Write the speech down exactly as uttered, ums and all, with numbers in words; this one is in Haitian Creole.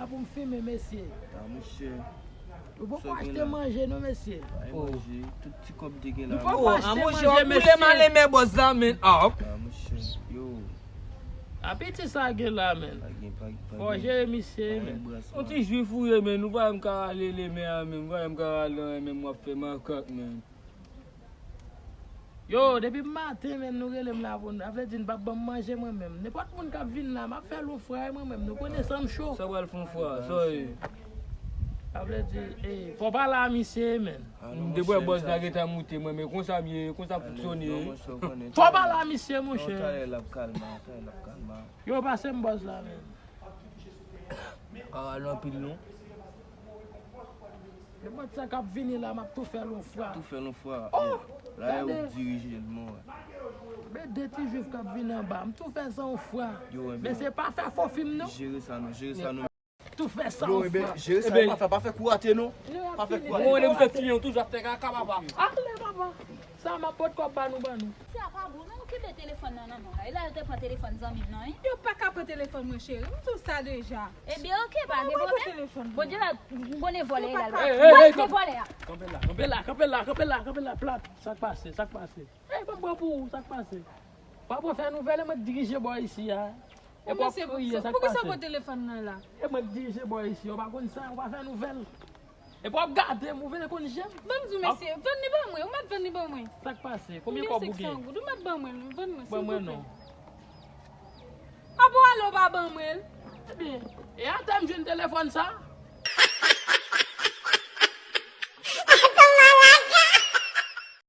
Pou m fimen, mesye. Ah, monchè. Nou poko achte manje, non, mesye. Ay, manje. Tout ti kòb te gen la. Nou poko achte manje, Mouche, w ap boule m ale men bòs la, men. Ah, Ah, monchè. Yo. Apeti sa gen la, men. Pa gen, pa gen, pa Fò gen. Jere misye, Pa gen men. bras, Yon ti jwif ou ye, men. Nou pa menm ka rale le men a, men. Nou pa menm ka rale anyen, men. W ap fè makak, men. Yo, depi maten, men, nou rele m la pou n. Sa vle di, n p ap ban m manje, mwen menm. Nenpòt moun k ap vin la, m ap fè l yon fwa, mwen menm. Nou konnen san m cho. Sa pral fè yon fwa, sa ye. Sa vle di, eh, fò pale a misye, men. Ah, non, M te wè monchè, bòs sa la gentan moute, mwen, men konsa m ye, konsa pou Alèz, sone. Non, monchè, ou konnen. Fò pale a misye, monchè. Non, talè l ap kalma, talè l ap kalma. Yo, pase m bòs la, men. Pa rale anpil, non. Nenpòt sa k ap vini la, m ap tou fè l yon fwa. Tou fè l yon fwa. Oh, La, e ou gade. Dirije l, mwen wè. Men de ti jwif k ap vini anba, m tou fè sa yon fwa. Yo, enben. Men se pa fè fo fim, non. Jere sa, non. Jere sa, non. Tou fè sa Yo, yon enben, fwa. jere sa, Enben. Pa fè, pa fè kou rate, non. Pa fè kou Bon, rate. lè m sot fini, ou toujou ap fè kaka, papa. Ale, papa. Sa m ap pot kòb ba nou, ba nou. Sa pa bon, non, ou kite telefòn nan nan men w la. E la yo te pran telefòn zanmi m nan, wi. Yo pa ka pran telefòn mwen, cheri. M di w sa deja. Ebyen, oke, pa gen Yo pa pran pwoblèm. telefòn mwen. Bondye la, bone vòlè, e la. Yo pa ka. Hey, hey, hey, Bone vòlè a. Kanpe la, kanpe la, kanpe la, kanpe la, kanpe la, plat. Sa k pase, sa k pase? Ey, pa pran pou ou, sa k pase? Pa pran fè nouvèl, e mwen k dirije bò isi a. E Bon, w ap mesye, kriye, sa k poukisa w pase? pran telefòn nan la? E mwen k dirije bò isi, ou pa konn sa, ou pa fè nouvèl. E w ap gade m, ou vle konn jan m. Ban m di w, mesye, vann li ban mwen, ou mèt vann li ban mwen. Sa k pase? Konbyen kòb ou gen? Ou mèt ban mwen, vann mwen, Ban mwen silvouplè. Non. Abo ale, ou pa ban mwen l. Ebyen, e atè m jwenn telefòn sa?